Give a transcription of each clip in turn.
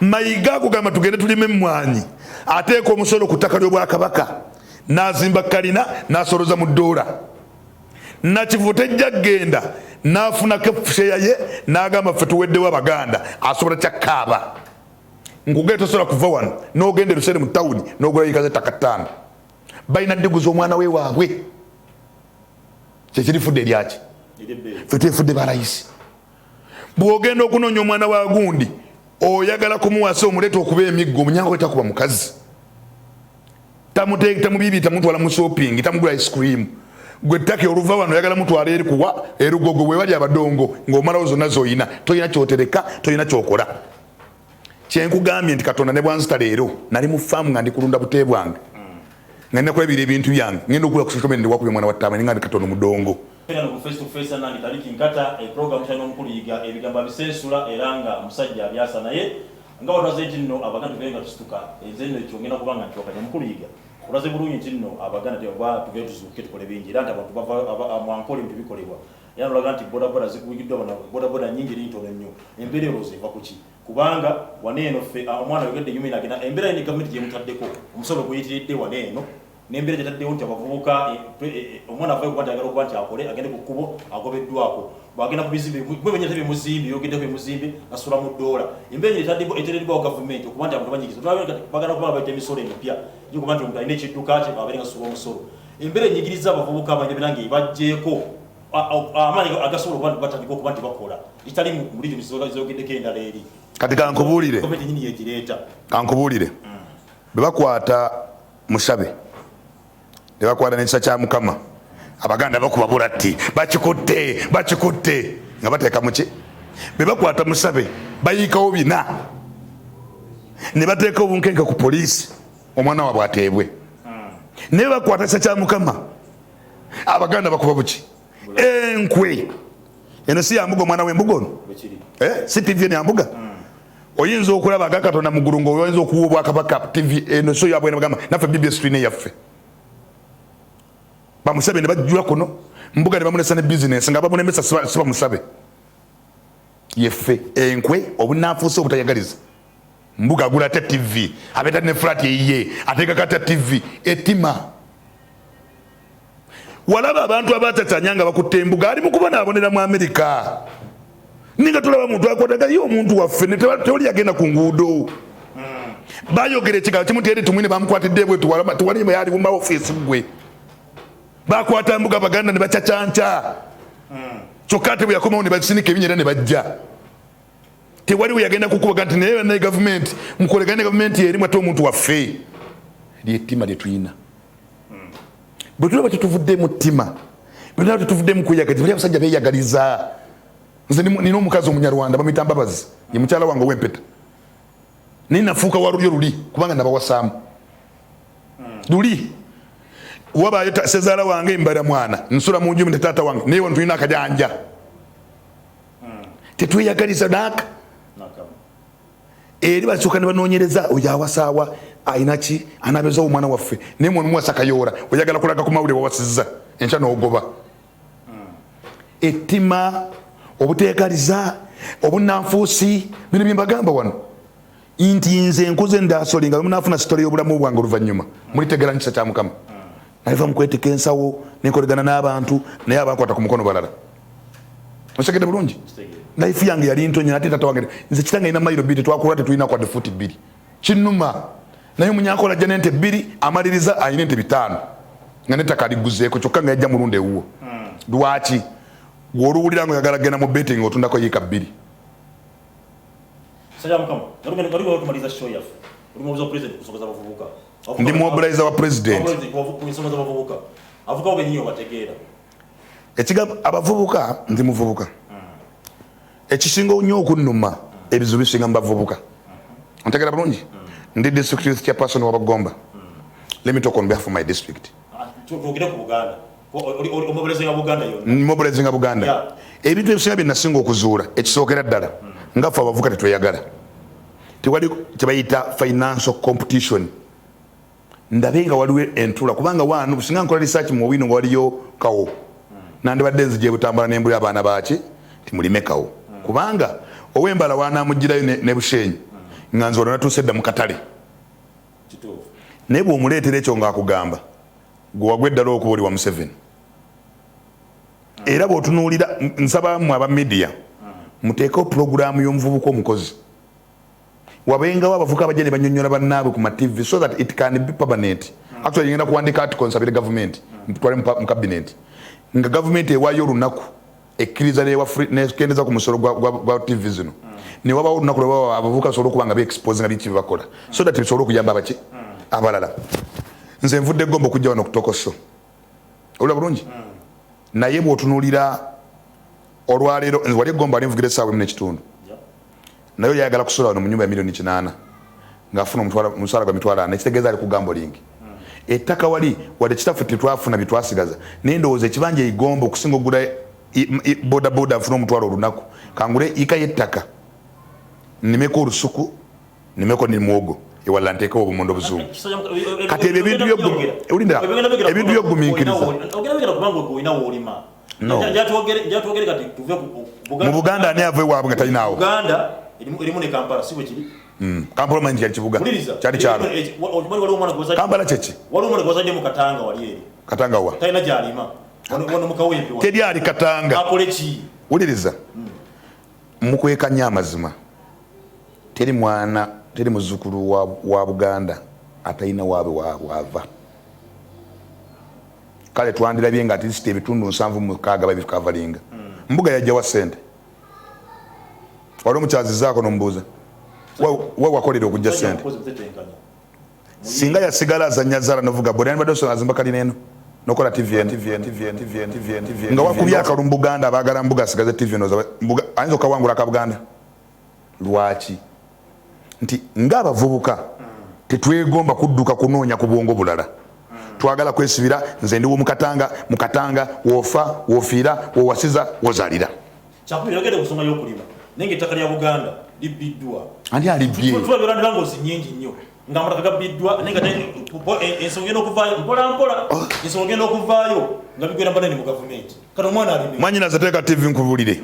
Mayiga akugamba tugende tulime emmwanyi, ateeka omusolo ku ttaka ly'Obwakabaka, n'azimba kalina, n'asoloza mu ddoola. Nakivu tejja kgenda n'afunako share ye, n'agamba ffe tuweddewo Abaganda. Asobola kyakkaaba nkugee, tosobola kuva wano n'ogenda erusere mu tawuni n'ogula yiika z'ettaka 5. Balina ddiguza omwana we waabwe kyekirifudde eryaki. Ffe twefudde balayisi. Bw'ogenda okunoonya omwana wa gundi, oyagala kumuwasa, omuleeta okuba emiggo. Omunyango takuba mukazi, tamubibi, tamutwala mu shopping, tamugula ice cream. Gwe ttaka oluva wano oyagala mutwala eri kuwa erugogo bwe bali abadongo, ng'omalawo zonna z'oyina. Tolina kyotereka, tolina kyokola. Kyenkugambye nti Katonda ne bwanzita leero, nali mu faamu nga ndi kulunda bute bwange, nga nina kulabira ebintu byange, ngenda okula ku social media, ndiwakubya omwana wa ttaama, ninga ndi Katonda omudongo. Ku Face to Face nange Tariki Nkata, eprogram kyalina omukulu Yiga, ebigambo abisensula era nga musajja abyasa. Naye nga watwaze nti nno Abaganda tugende nga tusituka, enze nno ekyo ngenda kubanga nti wakati omukulu Yiga olaze bulungi nti nno Abaganda oba tugende tuzuuke tukole bingi, era nti abantu bava mwankole ebintu bikolebwa, era nolaga nti bodaboda zikuwigiddwa bano, bodaboda nyingi eri ntono nnyo. Embeera erowooza eva ku ki? Kubanga wane eno ffe omwana oyogedde yumina agenda embeera yini gavumenti gyemutaddeko omusolo guyitiridde wane eno, n'embeera gyetaddewo nti abavubuka omwana avayo kuba nti ayagala okuba nti akole, agende ku kkubo agobeddwako, bwagenda ku bizimbe gwe benyina tebimuzimbe, yogeddeko bimuzimbe asula mu ddoola. Embeera nyini etereddwawo gavumenti okuba nti abantu banyigiriza, bagenda kuba bayita emisolo emipya gyokuba nti omuntu alina ekidduka kye abeere nga asula omusolo. Embeera enyigiriza abavubuka abangi beera nga ebajjeeko amaanyi agasobola okuba nti batandika okuba nti bakola ekitali mu region zogeddeko endala eri. Kati kankubuulire. Gavumenti nyini yegireeta. Kankubuulire, bwe bakwata Musabe ne bakwata n'ekisa kya Mukama, Abaganda bakuba bulatti, bakikutte, bakikutte, nga bateeka muki. Bwe bakwata Musabe bayiikawo bina ne bateeka obunkenke ku poliisi, omwana waabwe ateebwe. Naye bakwata kisa kya Mukama, Abaganda bakuba buki enkwe. Eno si yambuga, omwana w'embuga ono. Eh, si TV eno yambuga. Oyinza okulaba aga Katonda muggulu nga oyinza okuwa obwakabaka TV eno so yabwe bagamba naffe BBS tulina eyaffe. Bamusabe ne bajjula kuno mbuga ne bamunesa ne bizinesi nga bamulemesa. Si bamusabe yeffe enkwe, obunanfuusi, obutayagaliza. Mbuga agula atya TV? Abeeta ne flat eyiye, ateekako atya TV? Ettima. Walaba abantu abatatanya nga bakutte embuga, ali mu kubonaabonera mu Amerika, ninga tulaba muntu akwataga ye omuntu waffe tewali yagenda ku nguudo bayogera ekigambo kimu nti eri Tumwine bamukwatidde bwetu, tewali yali mu maofiisi. Gwe bakwata mbuga, Baganda ne bacacanca. Kyokka ate bwe yakomawo ne basinika ebinyera ne bajja, tewali we yagenda kukubaga nti naye naye gavumenti mukolegane ne gavumenti eri mwate omuntu waffe. Lyettima lyetulina. Bwe tulaba tetuvudde mu ttima, bwe tulaba tetuvudde mu kweyagaliza, bali abasajja beeyagaliza. Nze nina omukazi Omunyarwanda bamuyita Mbabazi, ye mukyala wange ow'empeta, naye nafuuka wa lulyo luli kubanga nabawasaamu luli. Wabaayo sezaala wange mbala mwana nsula mu nju ne taata wange, naye wano tulina akajanja, tetweyagaliza naaka. Eri basooka ne banoonyereza oyo awasaawa ayina ki, anabezawo omwana waffe. Naye mwana omuwasa kayoora, oyagala kulaga ku mawulire wawasizza, enkya n'ogoba. Ettima, obuteekaliza, obunanfuusi, bino byembagamba wano nti nze nkuze ndasoli nga munafuna story y'obulamu bwange oluvannyuma mulitegera nkisa kya Mukama. Naliva mukwetika ensawo nenkolegana n'abantu, naye abankwata ku mukono balala. Osegedde bulungi? Life yange yali ntonya, ate tata wange nze kitange alina mayiro 2, twakula tetulina kwadde futi 2. Kinnuma, naye omunyankola ajja n'ente 2, amaliriza alina ente 5 nga nettaka aliguzeeko, kyokka nga yajja mulunda ewuwo. Lwaki gwoluwulira nga oyagala genda mu betting otundako yiika 2? Sajja Mukama, nga tumaliza show yaffe, oli mubuuza president ku nsonga z'abavubuka. Ndi mobilizer wa president. Ku nsonga z'abavubuka, avubuka bo bennyini obategeera? Ekigambo abavubuka, ndi muvubuka. Ekisinga nnyo okunnuma, ebizibu bisinga mu bavubuka. Ontegera bulungi? Ndi district youth chairperson wabagomba. Let me talk on behalf of my district. Ah, twogere ku Buganda. Omobilizinga Buganda yonna. Mobilizinga Buganda. Ebintu ebisinga bye nasinga okuzuula, ekisookera ddala, nga ffe abavubuka tetweyagala, tewali kyebayita financial competition. Ndabe nga waliwo entula, kubanga wano singa nkola research mu Owino nga waliyo kawo, nandibadde nzija ebutambala nembuli abaana baki timulime kawo, kubanga owembala wanamugirayo ne Bushenyi. Nga nze olwo natuuse dda mu katale. Naye bw'omuleetera ekyo ng'akugamba gwe wagwa eddala okuba oli wa Museveni. Era bw'otunuulira, nsaba mmwe aba media muteekewo pulogulaamu y'omuvubuka omukozi, wabengawo abavubuka abajja ne banyonyola bannaabwe ku ma TV so that it can be permanent. Actually, ngenda kuwandika article nsabire gavumenti ntwale mu cabinet, nga gavumenti ewaayo olunaku ekkiriza nekendeza ku musolo gwa TV zino, ne wabawo olunaku lwebawa abavubuka basobole okuba nga beexpose nga biki byebakola so that bisobole okuyamba abaki abalala. Nze nvudde Gomba okujja wano okutokoso, olaba bulungi. Naye bw'otunuulira olwaleero, nze wali egomba ali nvugira essaawa 1.5, naye oli ayagala kusula wano mu nyumba ya miliyoni 8 ng'afuna omusaala gwa 40,000, ekitegeeza ali ku gambling. Ettaka wali wadde kitaffe tetwafuna byetwasigaza, naye ndowooza ekibanja eigomba okusinga okugula bodaboda nfuna 100,000 olunaku, kangule ika y'ettaka, nnimeko olusuku, nnimeko ne muwogo, ewalala nteekewo obumondo obuzungu. Kati ebyo ebintu owulira, ebintu by'okugumiikiriza. Ogenda kubanga olina woolima. No. Njatwogere kati tuve ku Mu Buganda ani ava ewaabwe nga talinaawo? Buganda erimu ne Kampala, si bwe kiri? Kampala omanyi nti kyali kibuga? Wuliriza. Kyali kyalo. Okimanyi waliwo omwana Kampala kyeki? Waliwo omwana gwazadde mu Katanga wali eri. Katanga wa? Talina gyalima wano mu Kawempe. Teri ali Katanga. Akole ki? Wuliriza, mukwekanya amazima, teri mwana, teri muzzukulu wa Buganda atalina waabwe waabwava. Kale twandirabye nga at least ebitundu 76 babikavalinga. Mbuga yajjawa sente? Wali omukyazizaako nomubuuza wa wakolera okujja sente? Singa yasigala azanya zala novuga boda, yandibadde osobola azimba kalina eno nokola TV eno nga wakubye akalu mu Buganda. Abaagala Mbuga asigaze TV eno, Mbuga ayinza okukawangula aka Buganda. Lwaki? Nti ng'abavubuka tetwegomba kudduka kunoonya ku bwongo bulala, twagala kwesibira. Nze ndiwo mukatanga, mukatanga wofa, wofiira, wowasiza, wozalira. Kyakubiri, yogedde ku nsonga y'okulima, naye nga ettaka lya Buganda libbiddwa. Ani alibbye? Tulabye langozi nyingi nnyo ng'amataka gabbiddwa, naye nga ensonga egenda okuvaayo mpola mpola. Ensonga egenda okuvaayo nga bigwera mbanene mu gavumenti. Kati omwana alime? Mwanyinaze, teeka TV nkubulire.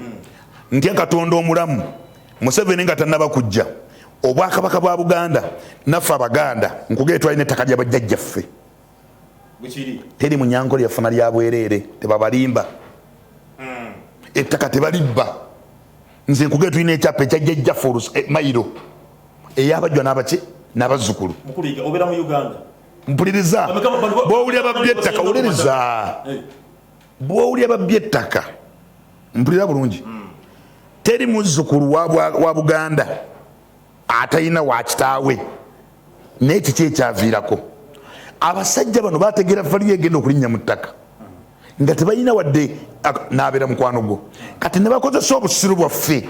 Ntya Katonda omulamu, Museveni nga tannaba kujja, obwakabaka bwa Buganda naffe Abaganda nkugee twalina ettaka lya bajjajjaffe. Bwekiri. Teri munyankole yafuna lya bwereere, tebabalimba. Ettaka tebalibba. Nze nkugee tulina ekyapa ekya jjajjaffe mayiro eyabajjwa n'abaki n'abazzukulu. Mukulu Yiga, obeera mu Uganda. Mpuliriza. Bwowulira babbye ettaka, wuliriza. Bwowulira babbye ettaka, mpulira bulungi, teri muzzukulu wa Buganda atalina wa kitaawe. Naye kiki ekyaviirako abasajja bano bategeera value egenda okulinnya mu ttaka nga tebalina wadde n'abeera mukwano gwo? Kati ne bakozesa obusiru bwaffe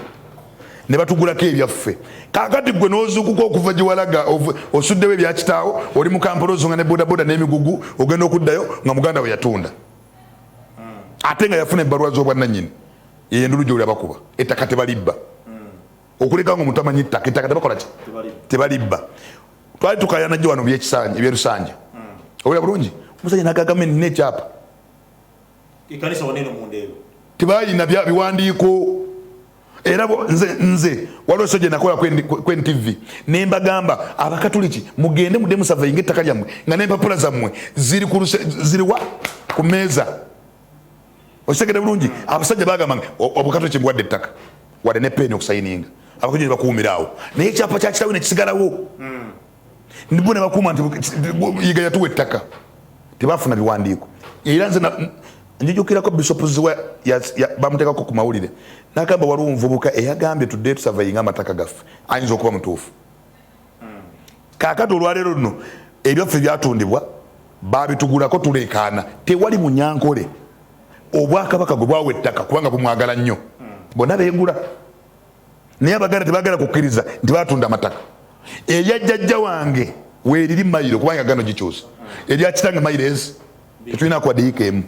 ne batugulako ebyaffe. Kakati gwe n'ozuukuka okuva gye walaga, osuddewo ebyakitaawo, oli mu Kampala, ozunga ne bodaboda n'emigugu, ogenda okuddayo nga muganda we yatunda, ate nga yafuna ebbaluwa z'obwannannyini. Eyo endulu gyoli abakuba ettaka tebalibba, okuleka nga omuntu amanyi ttaka, ettaka tebakola ki? Tebalibba. Twali tukayana jjo wano byekisanja, ebyerusanja, owulira bulungi, omusajja nagagamba nina ekyapa. Ekanisa wanene mu Ndeeba. Tebalina biwandiiko. Era nze waliwo so gye nakola ku NTV ne mbagamba Abakatuliki mugende mudde musurveyinga ettaka lyammwe nga n'empapula zammwe ziri ku ziriwa ku mmeeza. Okitegedde bulungi? Abasajja bagamba nga Obukatuliki mbuwadde ettaka, wadde ne peeni okusayininga, Abakatuliki bakuumira awo, naye ekyapa kya kitawe nekisigalawo. Bo ne bakuuma nti Yiga yatuwa ettaka, tebafuna biwandiiko. Era nze njijukirako Bishop Ziwa bamuteekako ku mawulire nagamba waliwo omuvubuka eyagambye tudde tusurveyinga amataka gaffe, ayinza okuba mutuufu. Kakati olwaleero luno ebyaffe byatundibwa, babitugulako, tulekaana. Tewali munyankole obwakabaka gwe bwawa ettaka kubanga bumwagala nnyo, bonna beegula. Naye Abaganda tebagala kukkiriza nti batunda amataka. Eryajjajja wange weeriri mayiro, kubanga gano gikyusa erya kitange mayiro ezi tetulina kuwadde yiika emu.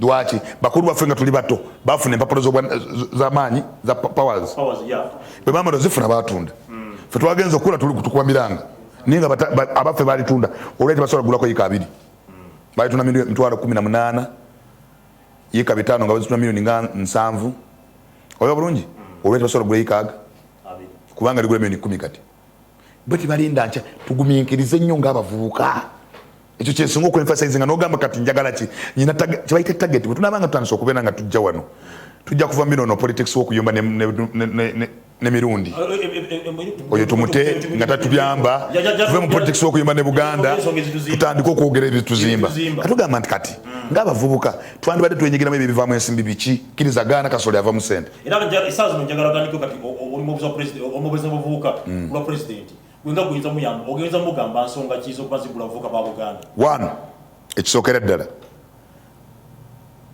Lwaki? Bakulu baffe nga tuli bato bafuna empapula z'amaanyi za powers. Bwe bamala ozifuna batunda. Fe twagenza okula tuli tukuba miranga, naye nga abaffe balitunda olwali tebasobola kugulako yiika 2. Balitunda 180,000, yiika 5 nga bazitunda miliyoni nga 70. Oba bulungi, olwali tebasobola kugula yiika aga kubanga ligula miliyoni 10 kati. Bo tebalinda nkya. Tugumiikirize nnyo ng'abavubuka. Ekyo kyensinga okuemphasize, nga nogamba kati njagala ki, nyina kibayite target. Bwe tunaaba nga tutandise okubeera nga tujja wano, tujja kuva mubino no politics w'okuyomba ne mirundi oyo tumute nga tatubyamba, tuve mu politics w'okuyomba ne Buganda, tutandike okwogera ebituzimba. Katugamba nti kati ng'abavubuka twandibadde twenyigiramu ebyo ebivaamu ensimbi. Biki? Kkiriza gaana, kasoli ava mu sente. Era essaawa zino njagala otandike kati oli omubuuza muvubuka kulwa pulezidenti, gwenga guyinza muyamba, ogenda mugamba nsonga kiza okuba zigula abavubuka ba Buganda? One, ekisookera ddala,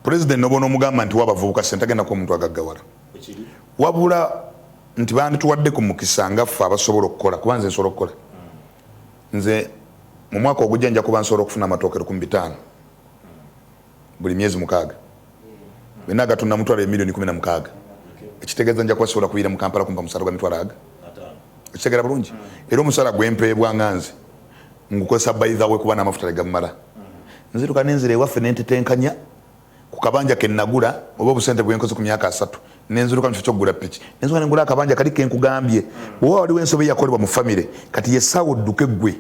pulezidenti nobona omugamba nti wabavubuka sente, agendako omuntu agaggawala. Ekiri. Wabula nti bandituwadde ku mukisa nga ffe abasobola okukola, kuba nze nsobola okukola. Nze mu mwaka ogujja nja kuba nsobola okufuna amatooke 1500 buli myezi 6, bwena agatunda mutwalo emiliyoni 16. Ekitegeeza nja kuba sobola kuyira mu Kampala kumpa musaala gwa mitwalo aga. 50. Okitegeera bulungi? Era omusaala gwempeebwa nga nze ngukozesa, by the way, kuba n'amafuta tegammala. Nziruka nenzira ewaffe nentetenkanya ku kabanja kenagula oba obusente bwenkoze ku myaka 30, nenziruka mu kifo kyokugula piki, nenzuka nengula akabanja kali kenkugambye. Bwewa waliwo ensobi eyakolebwa mu famire, kati yessaawa odduke ggwe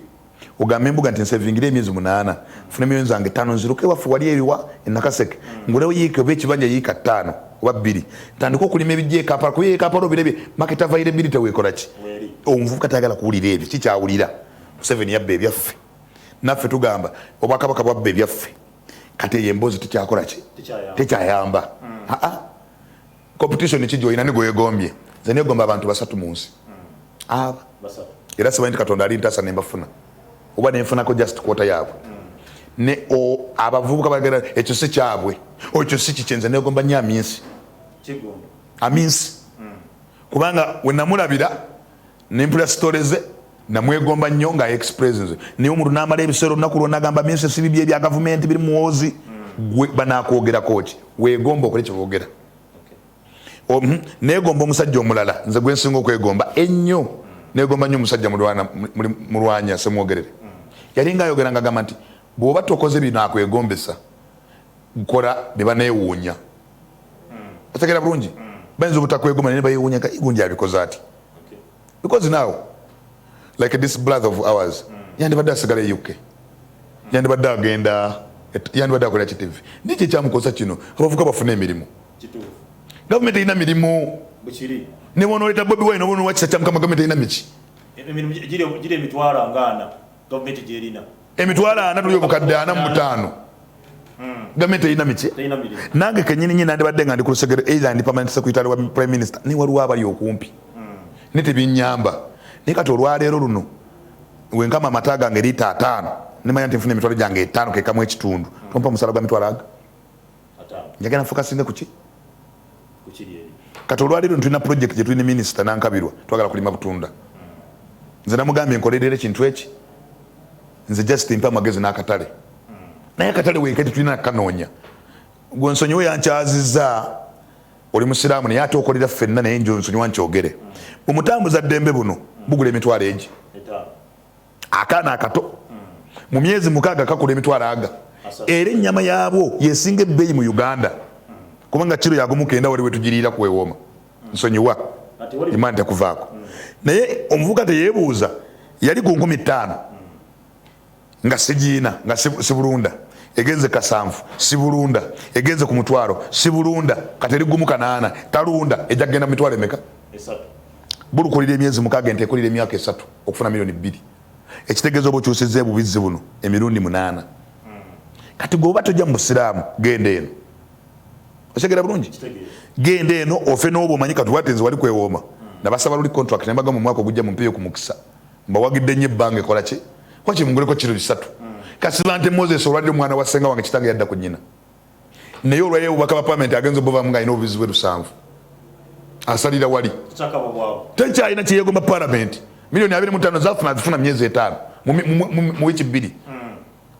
ogambe embuga nti nsevingira emyezi 8, nfune miliyoni zange 5, nziruke ewaffe wali eriwa enakaseke, ngulewo yiika oba ekibanja yiika 5 oba 2, ntandike okulima ebijja ekampala, kuba ekampala obirebye market availability weekola ki? Weeri. Omuvubuka tayagala kuwulira ebyo. Kikyawulira Museveni yabba ebyaffe, naffe tugamba obwakabaka bwabba ebyaffe. Kati eyo emboozi tekyakola ki? Tekyayamba. Tekyayamba. Aa, competition ki gyolina? Nigwegombye? Nze negomba abantu basatu mu nsi aba. Basatu. Era simanyi nti Katonda ali ntasa nembafuna oba nenfunako just quarter yaabwe. Ne abavubuka bagenda, ekyo si kyabwe, ekyo si kikye. Nze negomba nnyo Aminsi. Kiggundu. Aminsi, kubanga wenamulabira nempulira story ze, namwegomba nnyo nga express nze. Naye omuntu namala ebiseera olunaku lwonna agamba minsi si bibye ebya gavumenti biri muwozi, gwe banakwogerako ki? Wegomba okole kyeboogera. Negomba omusajja omulala nze gwensinga okwegomba ennyo, negomba nnyo omusajja Mulwanya Semwogerere. Yalinga ayogera nga agamba nti bw'oba tokoze bino akwegombesa, kola bye baneewuunya. Otegera bulungi? Bayinza obutakwegomba naye bayewuunya nga igunja abikoze ati. Because now, like this brother of ours, yandibadde asigala e UK, yandibadde agenda, yandibadde akolera kitv, naye kyekyamukosa kino, abavuka bafune emirimu. Kituufu. Gavumenti erina mirimu. Bwekiri. Ne bwonoleeta Bobi Wine oba onowakisa kya Mukama, gavumenti erina miki? Emirimu giri 400,000 gavumenti gyerina. 400,000, tuli 405,000, gavumenti erina miki? Terina mirimu. Nange kenyini nyini nandibadde nga ndi ku lusegere, either ndi permanent secretary wa prime minister, naye waliwo abali okumpi ne tebinyamba. Naye kati olwaleero luno wenkama amata gange liita 50, nemanya nti nfuna emitwalo gyange 5 kekamu ekitundu, tompa musala gwa mitwalo aga. 50. Njagala nfokasinge kuki? Kukiri eri. Kati olwaleero tulina project gye tulina, minisita Nankabirwa, twagala kulima butunda. Nze namugambye nkolerera ekintu eki, nze just mpa amagezi n'akatale, naye akatale weeketi tulina nakanoonya. Gwe nsonyiwe, yankyaziza, oli musiraamu naye ate okolera ffenna, naye njo nsonyiwa nkyogere. Bwemutambuza ddembe buno bugula emitwalo egi. 5. Akaana akato mu myezi 6 kakula emitwalo aga. 3. Era ennyama yaabwo yesinga ebbeeyi mu Uganda, kubanga kiro yagumu kenda wali wetugiriira kwewooma. Nsonyiwa. Ati wali. Imaani tekuvaako, naye omuvubuka teyeebuuza yali ku 5000 nga sigiina, nga sibulunda, egenze 7,000 sibulunda, egenze ku mutwalo sibulunda, kati eri gumu kanaana talunda, ejja kugenda mu mitwalo emeka? 3. Bulukulira emyezi 6, ente ekulira emyaka 3 okufuna miliyoni 2. Ekitegeeza oba okyusizza ebubizzi buno emirundi 8. Kati gwe oba tojja mu busiraamu, genda eno. Otegera bulungi? Kitegeeza. Genda eno ofe n'obwo omanyi. Kati wate nze wali kwewooma nabasaba luli contract, nembaga mu mwaka ogujja mumpeeyo ku mukisa, mbawagidde nnyo ebbanga ekola ki, kwaki munguleko kiro 3. Kasiba nte Moses olwadde omwana wa ssenga wange, kitange yadda ku nnyina, naye olwayo obubaka bwa pamenti agenza obuvamu nga alina obubizi bwe 7 asalira wali. Kyakaba bwavu. Tekyalina kyeyegomba palamenti. Miliyoni 25 zafuna, azifuna myezi 5, mu wiiki 2.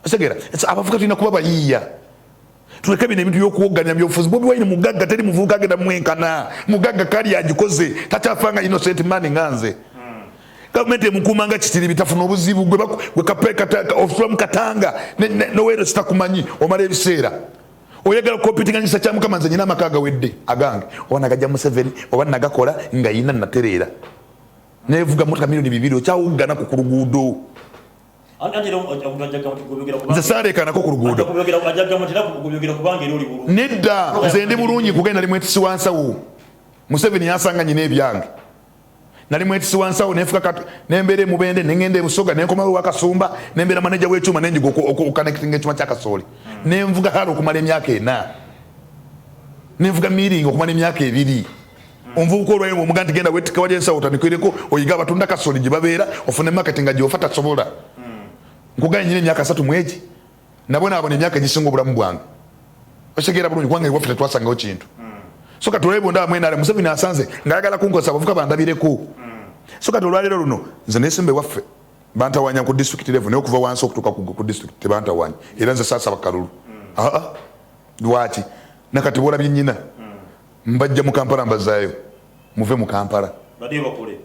Otegera? Abavuka tulina kuba bayiiya, tuleke bino ebintu byokuwoganya byobufuzi. Bobi Wine mugagga, teri muvubuka agenda mwenkana. Mugagga kali agikoze, takyafanga innocent man nga nze. Gavumenti emukuuma nga kitiribi, tafuna obuzibu. Gwe osula mu katanga nowero sitakumanyi, omala ebiseera oyagala competinganyisa kya Mukama. Nze nyina amaka agawedde agange, oba nagajja Museveni oba nagakola nga yina natereera. Nevuga motoka 2 million okyawuggana ku luguudo. Nze saaleekanako ku luguudo. Nedda, nze ndi bulungi. Kugenda nali mwetisi wa nsawo. Museveni yansanga nyina ebyange, nali mwetisi wa nsawo, nenfuka nembeera emubende, nengenda ebusoga, nenkomawo wakasumba, nembeera maneja w'ekyuma, nenjiga okuconnectinga ekyuma kyakasooli, nenvuga hala okumala emyaka 4, nenvuga miringi okumala emyaka 2. Omuvubuka olwayo omuga nti genda wetika wali ensawo otandikireko oyiga abatunda kasooli gye babeera, ofune market nga gyofa tasobola. Nkuganye nyina emyaka 30 mwegi nabonaabona emyaka egisinga obulamu bwange, okitegeera bulungi, kubanga ewaffe tetwasangawo kintu. So kati olwebyo ndaba mwenale Museveni asanze ngaayagala kunkozesa abavuka bandabireko. So kati olwaleero luno nze nesimba ewaffe bantawanya ku district level, naye okuva wansi okutuuka ku district tebantawanya, era nze saasaba kalulu. Aa, lwaki? Nakati bwolabye nyina mbajja mu Kampala, mbazaayo, muve mu Kampala,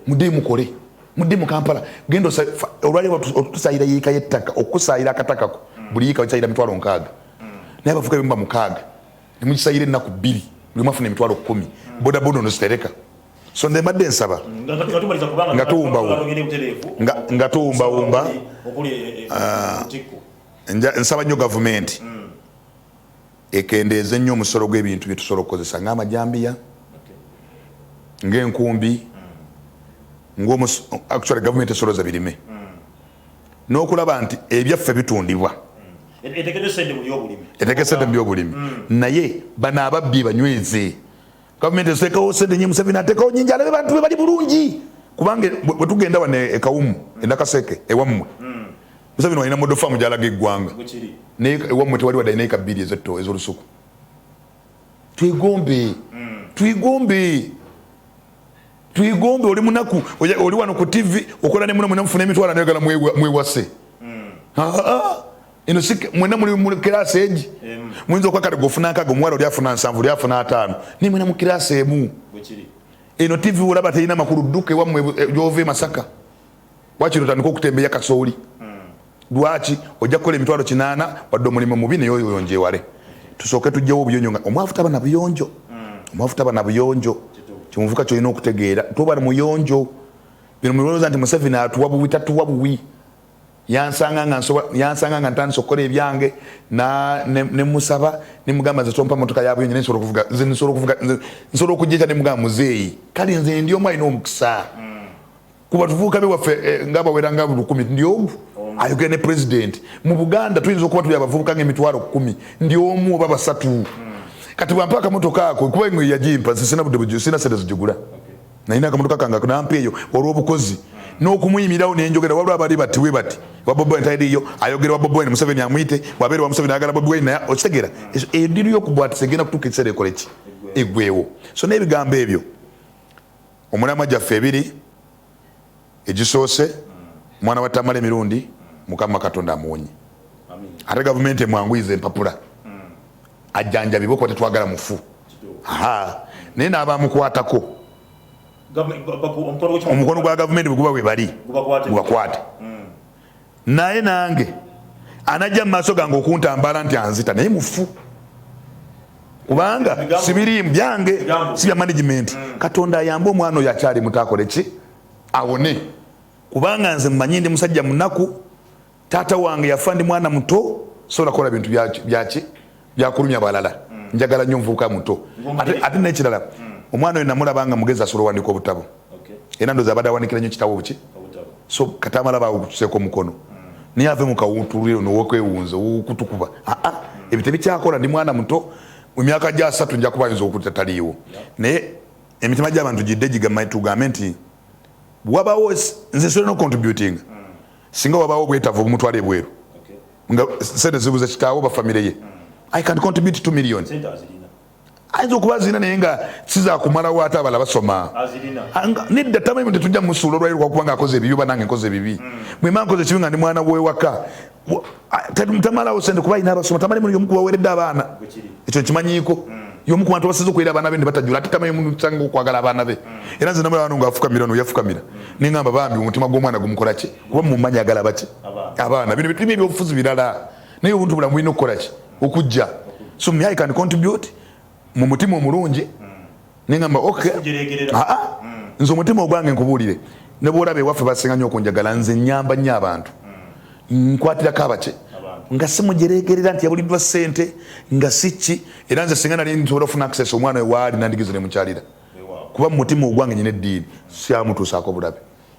mudde mukole, mudde mu Kampala. Genda olwaleero otusayira yiika y'ettaka, okusayira akatakako buli yiika bakisayira 60,000, naye abavuka bemuba 6 nemugisayira ennaku 2, buli mwafuna 10,000. Bodaboda ono zitereka. So nze mbadde nsaba nga tuwumbawumba, nsaba nnyo gavumenti ekendeeze nnyo omusolo gw'ebintu byetusobola okukozesa ng'amajambiya, ng'enkumbi, actually gavumenti esoloza birime n'okulaba nti ebyaffe bitundibwa, eteeke sente mu byobulimi. Naye bano ababbi banyweze. Gavumenti eteekawo sente nye, Museveni ateekawo nyingi, alabe bantu be bali bulungi, kubanga bwe tugenda wano ekawumu enakaseke ewammwe, Museveni walina model farm gyalaga eggwanga, naye ewammwe tewali wadde alina eka 2 ezetto ez'olusuku. Twegombe, twegombe, twegombe. Oli munaku, oli wano ku TV okola ne muno, mwena mufuna emitwalo, nayagala mwewase. Eno si mwena muli mu kirasi egi, muyinza okuba kale gofuna 60, omuwala oli afuna 70, oli afuna 50, naye mwena mu kirasi emu. Eno TV olaba terina makulu. Dduka ewammwe gyova e Masaka, wakiri otandika okutembeya kasooli. Lwaki? Ojja kukola 800,000, wadde omulimu mubi, naye oyonjewale. Tusooke tugyewo obuyonjo, nga omwavu taba na buyonjo, omwavu taba na buyonjo. Kimuvuka kyolina okutegeera, toba muyonjo. Bino mulowooza nti Museveni atuwa buwi, tatuwa buwi. Yansanga nga ntandise okukola ebyange, nemusaba, nemugamba nze tompa motoka ya buyonjo, nsobola okuvuga, nze nsobola okuvuga, nze nsobola okujja. Nemugamba muzeeyi, kale nze ndi omu alina omukisa kuba tuvuuka bewaffe nga bawera nga 1000, ndi omu ayogera ne president mu Buganda. Tuyinza okuba tuli abavubuka nga 10,000, ndi omu oba basatu. Kati bwampa akamotoka ako, kuba engwe yagimpa, nze sina budde sina sente zigigula, nalina akamotoka kange nampa eyo olw'obukozi n'okumuyimirawo nenjogera. Waliwo abali bati we bati wa Bobi Wine taliiyo ayogera wa Bobi Wine, Museveni amuyite, wabeera wa Museveni ayagala Bobi Wine, naye okitegeera ediru y'okubwatisa egenda kutuuka ekiseera ekole ki? Eggwewo. So n'ebigambo ebyo, omulamwa gyaffe ebiri egisoose, mwana wa Tamala emirundi, Mukama Katonda amuwonye, ate gavumenti emwanguyiza empapula ajjanjabibwe, kuba tetwagala mufu. Aha, naye n'abamukwatako, omukono gwa gavumenti bwe guba bwe bali gubakwate. Naye nange anajja mu maaso gange okuntambala nti anzita, naye mufu, kubanga sibiriimu byange, si bya management. Katonda ayambe omwana oyo akyali muto akole ki? Awone, kubanga nze mmanyi ndi musajja munaku. Taata wange yafa ndi mwana muto, sobola kukola bintu byaki byakulumya balala. Njagala nnyo omuvubuka muto. Ate nekirala, omwana oyo namulaba nga mugezi, asobola owandika obutabo, era ndoza abadde awanikira nnyo kitabo buki. So katamala bakutuseeko omukono, naye ave mu kawuntuliro nowokwewunza okutukuba. Aa, ebyo tebikyakola. Ndi mwana muto, mu myaka gya 30 nja kuba ayinza okutta taliiwo, naye emitima gy'abantu gidde gigamba, tugambe nti wabawo nze nsobola nocontributing singa wabawo obwetaavu obumutwala ebweru, nga sente zibuze kitaawo oba famire ye, I can contribute 2 million. Ayinza okuba azirina, naye nga sizakumalawo, ate abala basoma. Nedda, tamanyi tetujja musuula olwaliro lwakubanga akoze ebibi oba nange nkoze ebibi. Bwemba nkoze ekibi nga ndi mwana wewaka, tamalawo sente kuba alina abasoma. Tamali muli yomu kubaweredde abaana, ekyo nkimanyiiko, yomu ku bantu abasinze okuweera abaana be ne batajula. Ate tamanyi omusanga okwagala abaana be. Era nze namulaba wano ngaafukamira, ono yafukamira, neŋamba bambi omutima gw'omwana gumukola ki, kuba mumanyi agala baki? Abaana. Bino bitulima ebyobufuzi birala, naye obuntu bulamu bulina okukola ki? Okujja. So me, I can contribute mu mutima omulungi, neŋamba okay. Aa, nze omutima ogwange nkubuulire, Ne bwolaba ewaffe basinga nnyo okunjagala, nze nyamba nnyo abantu, nkwatirako abake nga simujeregerera nti yabuliddwa ssente nga si ki. Era nze singa nali nsobola ofuna access omwana we waali, nandigize ne mukyalira, kuba mu mutima ogwange nyina eddiini, syamutuusaako bulabe.